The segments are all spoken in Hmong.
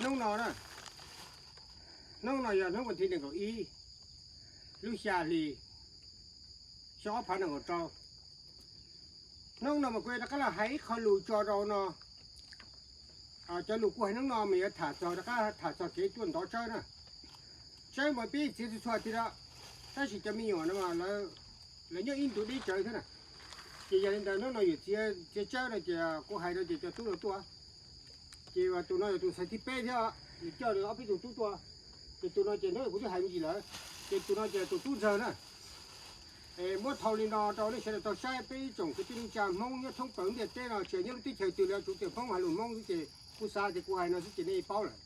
Hnub no na, hnub no yog hnub vas thib nees nkaum ib lub xya hli xyoo ob phav nees nkaum rau. Hnub no mas kuv rov qab los hais ib qho lus tso rau no. Cov lus kuv hais hnub no mas yuav tham txog, rov qab tham txog kev tuaj ntov tsawb na. Tsawb mas peb txiav txhua txhua tiag, tab sis cov me nyuam no lawv nyob ib ntu deb tsawv thiab na. Ces yog li ntawd hnub no yus txiav tsawb no ces kuv hais no ces cov tub no tuaj. Ces tus no yog tus xaiv thib peb thiab, nws coj nws ob peb tug tub tuaj. Ces tus no ces hnub kuv twb hais me ntsis lawm, ces tus no ces tus tub ntxawg na. Muab thau li no rau nej sawv daws tau saib, peb ib tsoom kwv tij neej tsa Hmoob nyob thoob plaws ntiaj teb no, tsis nyob lub teb chaws twg li, tsuas tias Hmoob hais lus Hmoob xwb ces kuv xav tias kuv hais no xwb ces nej paub lawm.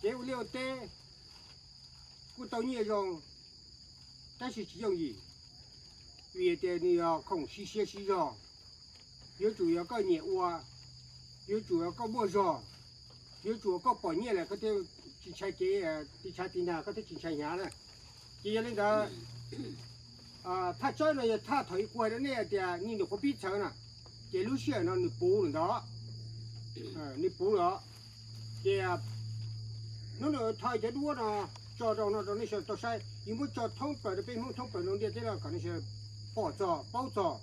Kev ua liaj ua teb kuj tau nyiaj zoo, tab sis tsis yooj yim, vim tias nws yog khoom siv siab siv zog. Yuav tsum yog koj nyiam ua, yuav tsum yog koj muaj zog, yuav tsum yog koj pom nyiaj lawm koj thiaj tsis ntshai kev tiv tshav tiv nag, koj thiaj tsis ntshai hnyav na. Ces yog li ntawd, thaj tsawb no yog thaj thaum kuv hais rau nej tias nws nyuam qhuav pib txhawv na, ces lub sij hawm no nws puv lawm ntag, nws puv lawm. Ces hnub no thau cov duab no tso rau no rau nej sawv daws tau saib, yus muab tso thoob plaws rau peb Hmoob thoob plaws no ntiaj teb no kom nej sawv daws pom txog paub txog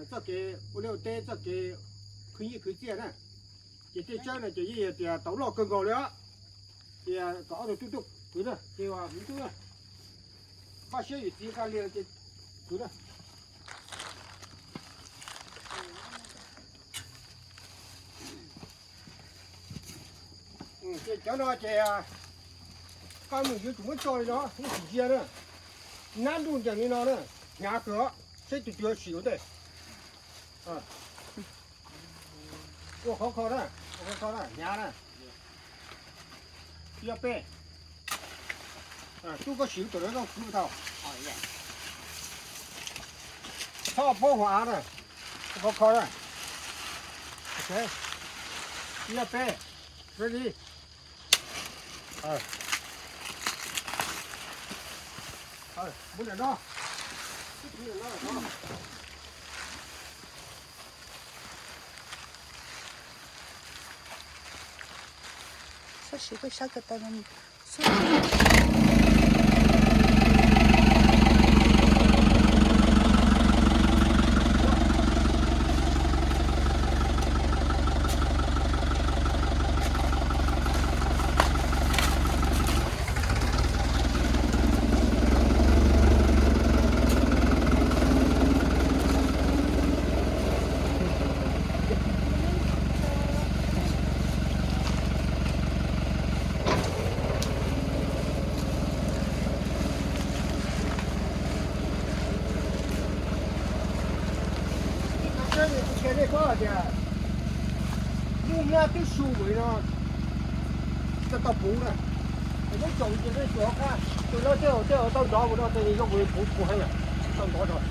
txoj kev ua liaj ua teb, txoj kev khwv nyiaj khwv txiaj na. Ces tej tsawb no ces yeej yog tias tau loj kawg nkaus li os. Ces kom ob tug tub tuaj kwv na, ces mus tub na, npaj siab yus txiv nqa li ces kwv na. Ces cov no ces koj mus yuav tsum muab tso li no, ib sim ntsia na, nab ntuj ncees li no na, hnyav kawg, seb tus twg sim ua ntej. Ua khov kho na, ua khov kho na, hnyav na. Ib ob peb, tub koj sim tus no zoo kwv tau. Txhob phob hauv av na, ua khov kho na. Ib ob peb, ready. Mus ntawm no. Sab sim koj sab ko taw no. Kuv qhia nej paub hais tias lub hnab twb su mus li no, tau tau puv na. Muab tsoom ces nej tsuas qab tus no tej zaum tej zaum tau ntov mus no ces zoo mus puv puv heev lawm, tau ntov rau.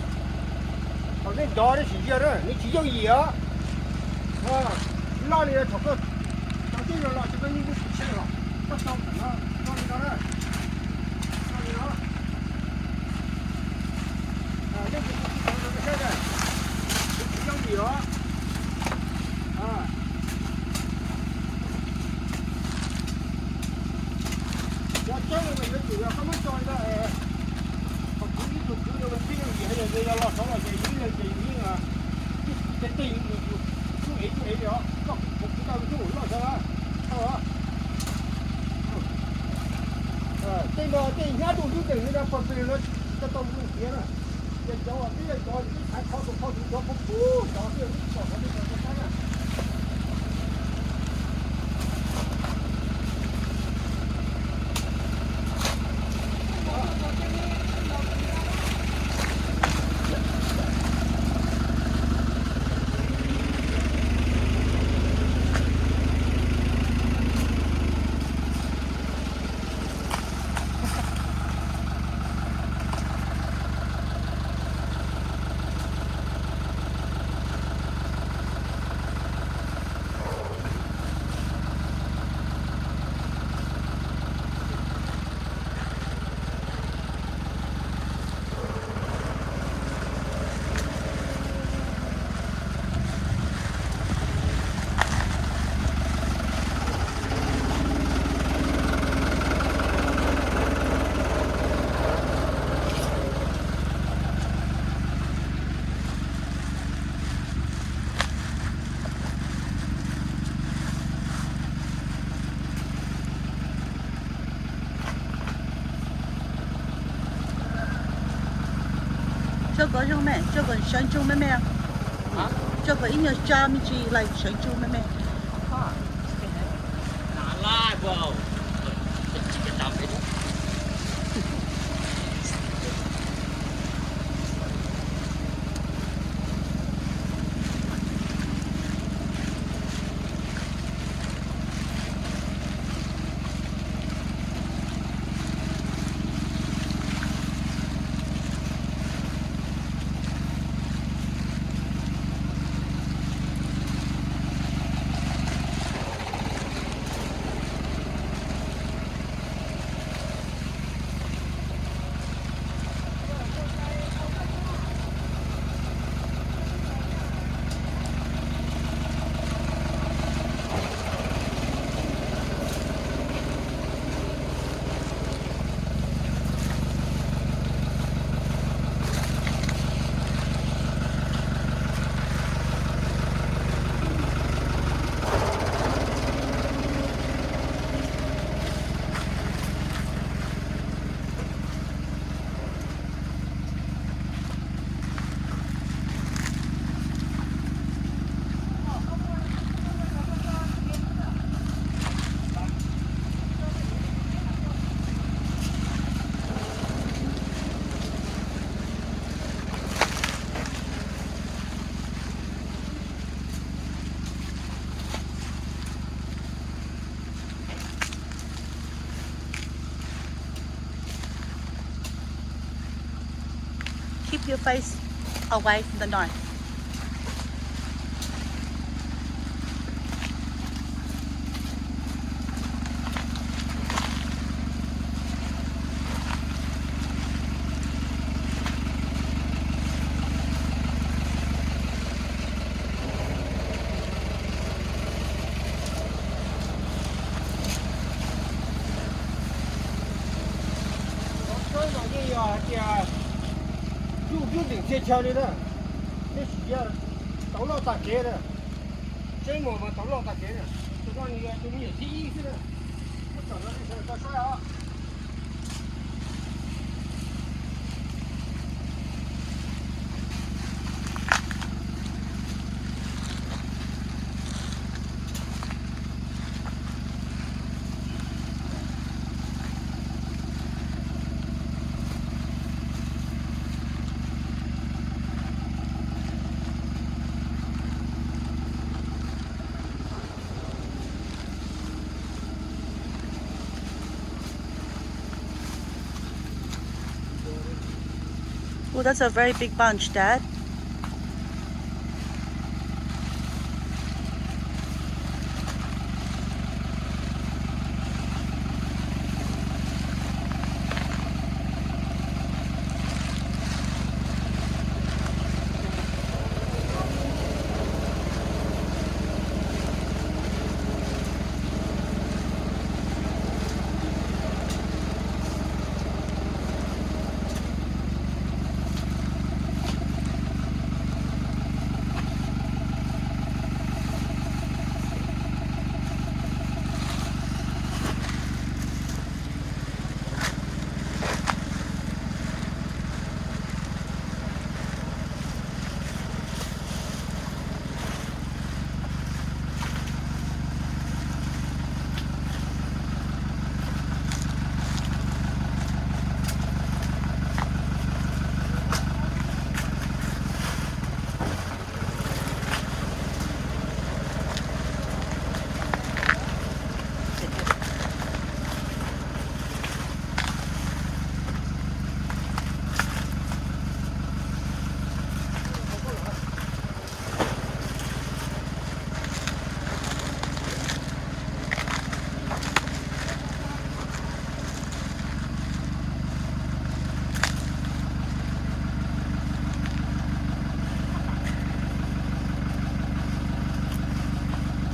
Thaum nej ntov nej sim ntsia na, nws tsis yooj yim os. Loj li no thaum koj tau twb los los tsis koj yeej muaj tsis tsheej los koj tau no, loj li no na, loj li no. Nej tsis tau tsis tau saib na, nws tsis yooj yim os. Cov tseeb no mas yuav tsum yog koj muab tso li no, kom kwv ib tug kwv no mas tsis yooj yim, yog los saud los ces yus ib leeg ces yus yeej, ces tej yus, yus, yus ev yus ev li os, koj kwv tau yus twb ua loj saud, tau os. Tej no tej hnab ntuj ntub ntees li no puag pem no tsis tau mus tiav na. Ces cov uas peb cov twb thaiv qhov tus qhov tus cov puag puag cov twb tsis tau qhov twb tsis tau na. Coj kom zoo me, coj kom sawv ntsoog me me. Coj kom ib nyuag tsa me ntsis los sawv ntsoog me me. Keep your face away from the knife. Tsob no yeej yog hais tias zuj zus nteem txhia chaw li na, tab sis tau loj tag kev na. Tseeb mas mas tau loj tag kev na. Tus no nws yog tus me nyuam thib ib xwb na. Muab tsom rau nej sawv daws tau saib os. Oh, that's a very big bunch, Dad.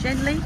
Gently.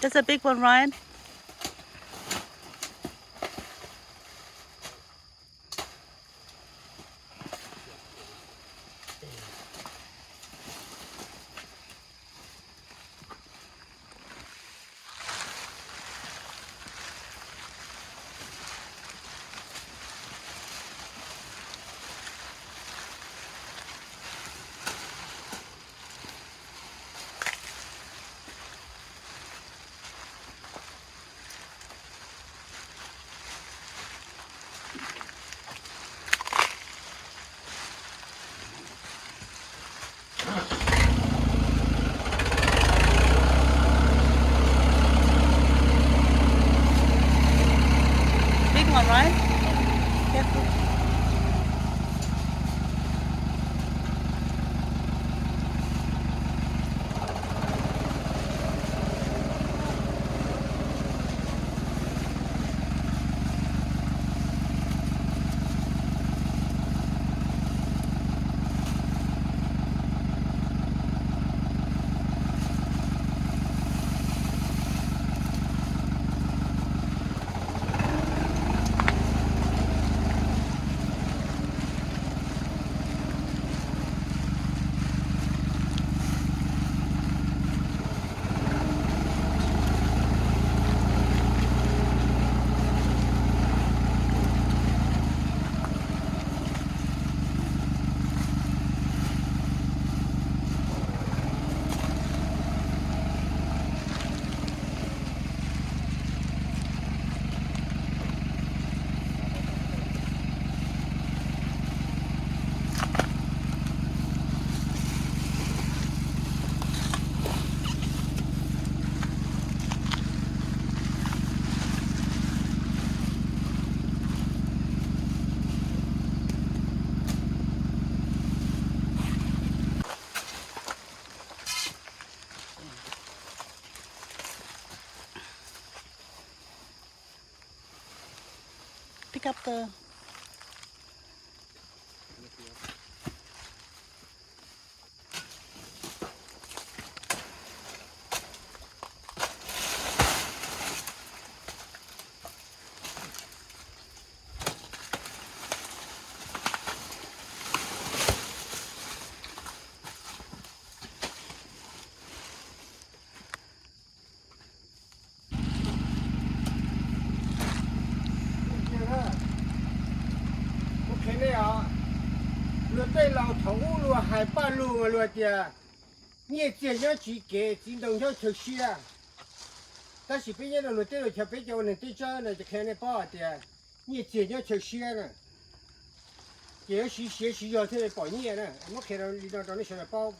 That's a big one, Ryan. Big one, right? Careful. Pick up the Luag tej laus thaum ub luag hais paj lug mas luag tias, nyiaj txiag nyob tsiv kev, txiv ntoo nyob chaw siab. Tab sis peb nyob rau luag teb luag chaw, peb cov ua neeg teb tsawb no ces qhia nej paub hais tias nyiaj txiag nyob chaw siab na. Ces yuav siv siav siv zog thiaj li pom nyiaj na. Muab qhia li no rau nej sawv daws paub.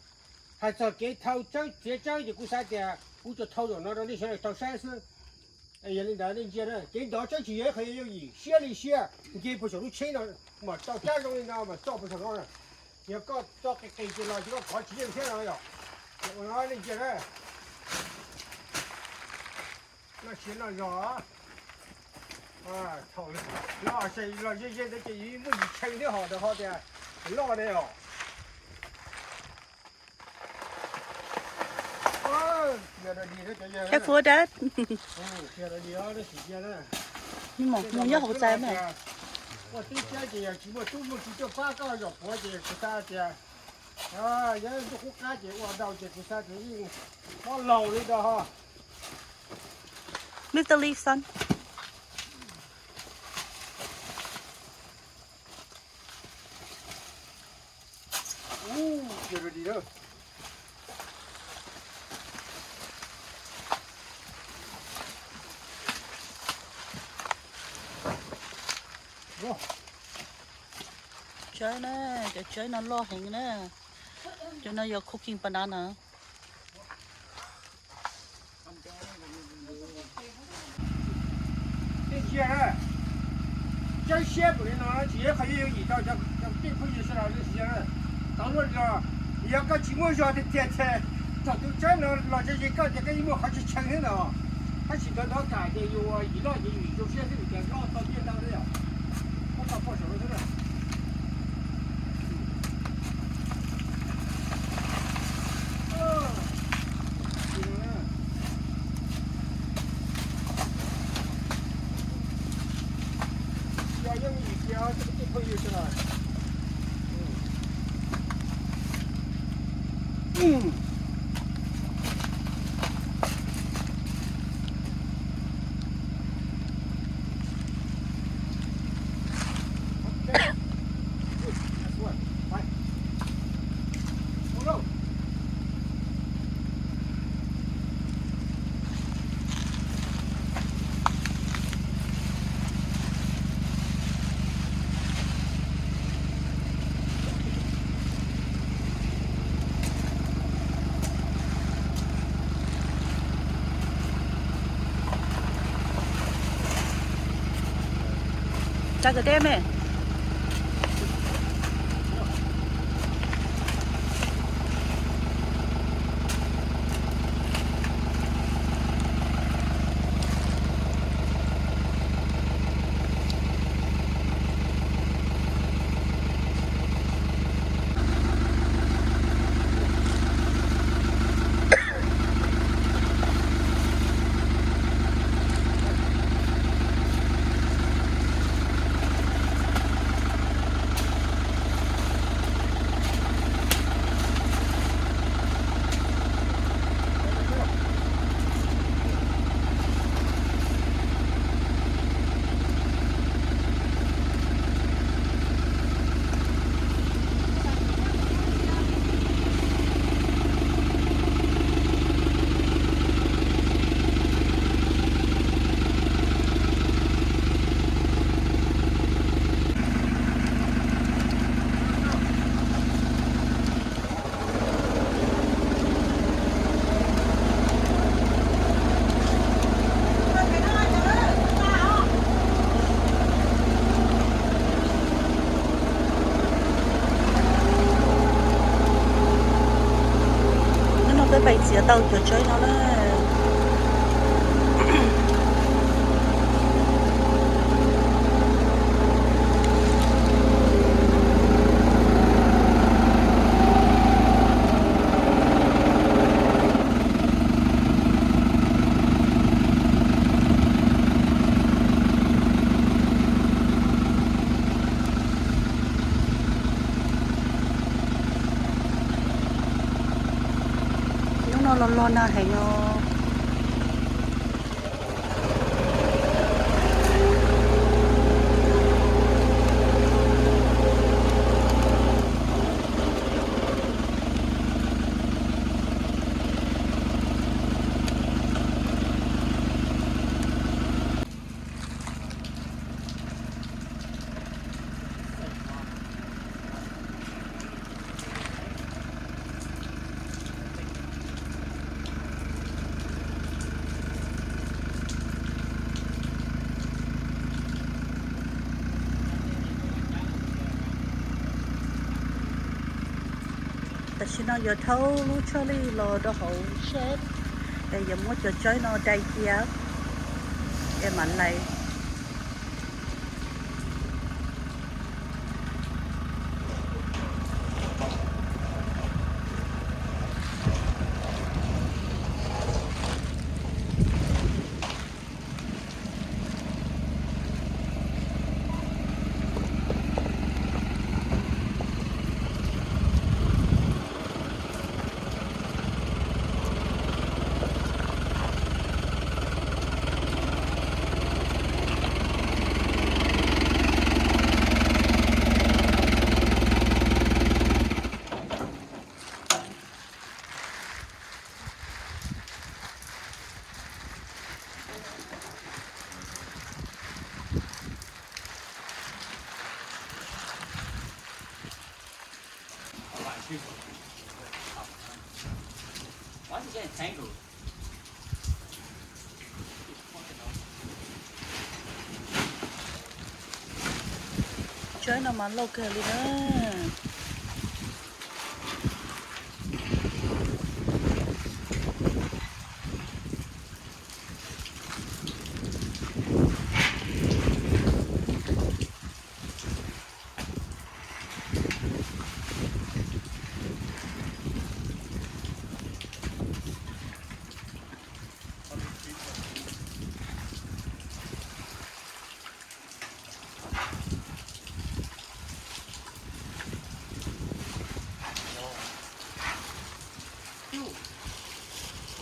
Hais txog kev thau txawb txiav txawb ces kuv xav tias kuv tsuas thau zaum no rau nej sawv daws tau saib xwb. Yog li ntawd nej ntsia na, kev ntov txawb tsis yog ib qho yooj yim, siab li siab, nce puag saum lub tsheb no, mas tso kab zoo li no mas tso puag saum no na. Yog koj tso qis qis ces los ces koj kov tsis yeej thiab no yom. Ua no nej ntsia na. Noj siav noj zog. Thaum no los ze ze ntawd ces muaj yim tshee thiab hos rau qhov tias loj ne os. Careful, Dad. Mus nyob hauv txaj na. Ua tub cab ces yog tsis muaj tub muaj ki tuaj pab koj zom puav ces kuv xav tias, yog ntuj qub qab ces ua dau ces kuv xav tias yeej mob laus li ntawd ho. Move the leaf, son. Tsawb na, cov tsawb no loj heev na. Cov no yog cooking banana. Tsawb siab npaum li no tsis yog qhov yooj yim rau cov phooj ywg sawv daws nej tsis yog. Tau luaj los yog koj tsis muaj zog tiag tiag ces thaum tus tsawb no los ze ze koj ces koj yeej muaj qhov tshee tshee thiab ntag. Tab sis ntawd ntov kam ces yus yim loj ces yus zoo siab xwb vim tias loj tau tiaj ntau thiab yom. Muab tso poj saum no xwb na. Ka deb me. Hnub no peb pais txiav tau cov tsawb no na. Hnub no los los nag heev os. Tam sim no yuav thauj lub tshoj lij los rau hauv shed, es yuav muab cov tsawb no dai cia, es mam lais. Tsawb no mas loj kawg li na.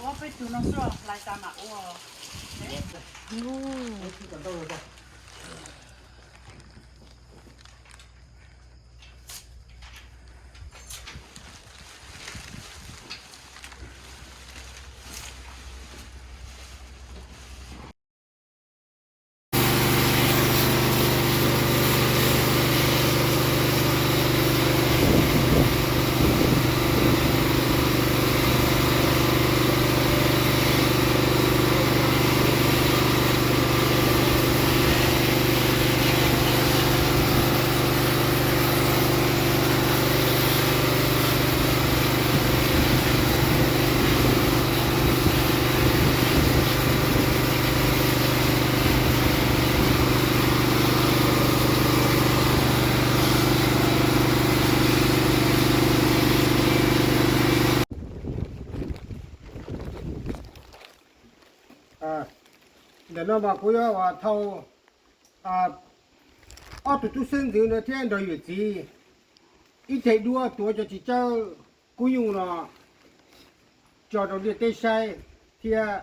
Ua peb tug no xwb los hlais tas mam ua. Ntawm no mas kuv yuav ua thauj ob tug tub xeeb ntxwv no thiab nrog yawm txiv ib teg duab tuav cov txiv tsawb kub nyuj no tso rau ntiaj teb saib thiab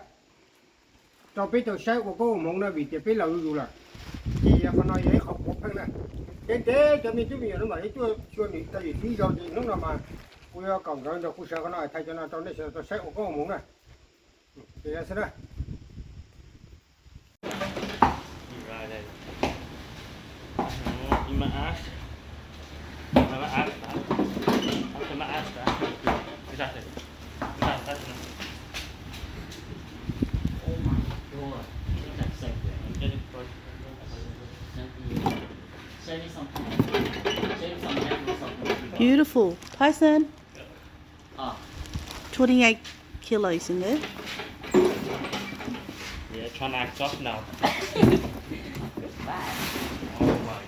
rau peb tau saib ua koob ua hmoov na, vim tias peb laus zuj zus lawm. Ces yog qhov no yog ib qhov puav pheej na. Ces ntev cov me tub me nyuam no mam li tuaj xyuas nws tau yawm txiv zaug, ces hnub no mas kuv yuav kom nkawd nrog kuv sawv qhov no thaij cov no rau nej sawv daws tau saib ua koob ua hmoov na. Ces yog xwb na. Beautiful. Tyson, twenty-eight kilos in there. Yeah, trying to act tough now. Oh my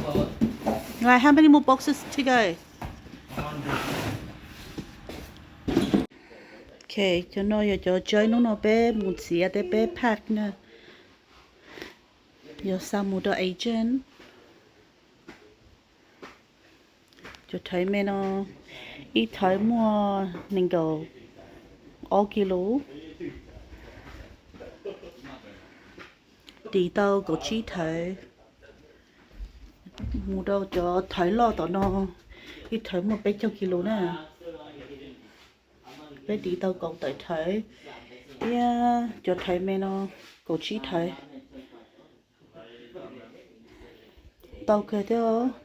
god. Right, how many more boxes to go? Ok, cov no yog cov tsawb hnub no peb mus txiav thiab peb pack na. Yog xa mus rau agent. Cov thawv me no, ib thawv muaj nees nkaum ob kis lus, tiv tau kaum tsib thawv. Mus rau cov thawv loj tom no, ib thawv muaj peb caug kis lus na. Peb tiv tau kaum tawm thawv, thiab cov thawv me no kaum tsib thawv. Tau kawg thiab.